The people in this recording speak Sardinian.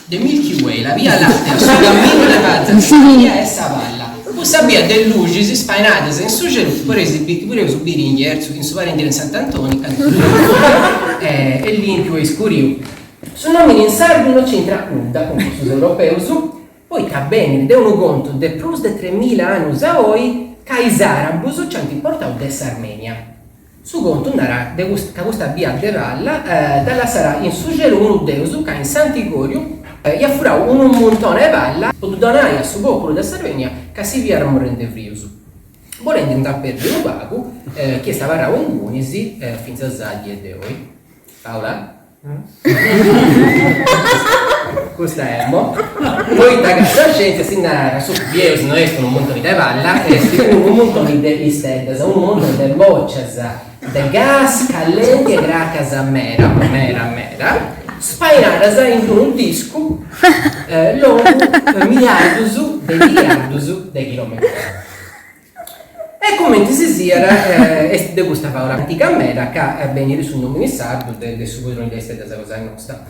The Milky Way, la Via Lattea, su camminu de paza, sa bia 'e sa palla, cussa bia de luxis spainadas in su celu chi podeus biri in Jerzu, in su Parendiri 'e Sant'Antoni, candu su celu est limpiu e iscuriu. Su nomini in sardu no c'intrat nudda cun cussus europeus, poita benit de unu contu de prus de tremila annus a oi ca is arabus nci ant portau de s'Armenia. Su contu narat de ca custa bia de palla dda lassat in su celu unu deus ca in s'antigoriu iat furau unu muntoni 'e palla po ddu donai a su populu de s'Armenia ca si fiat morrendi de frius. Bolendi nd'at perdiu unu pagu chi est abarrau ingunis fintzas a die de oi. Paola? Custa emmo. Poita ca sa scientzia si narat ca su chi bieus no est unu muntoni de palla, est unu muntoni de isteddas, unu muntoni de bòcias de gas callenti e cracas meda, meda meda, spainadas in unu discu longu miliardus de miliardus de chilometrus. E cumenti si siat est de custa fàula antiga meda ca benit su nòmini sardu de su codroni de isteddas cosa nosta.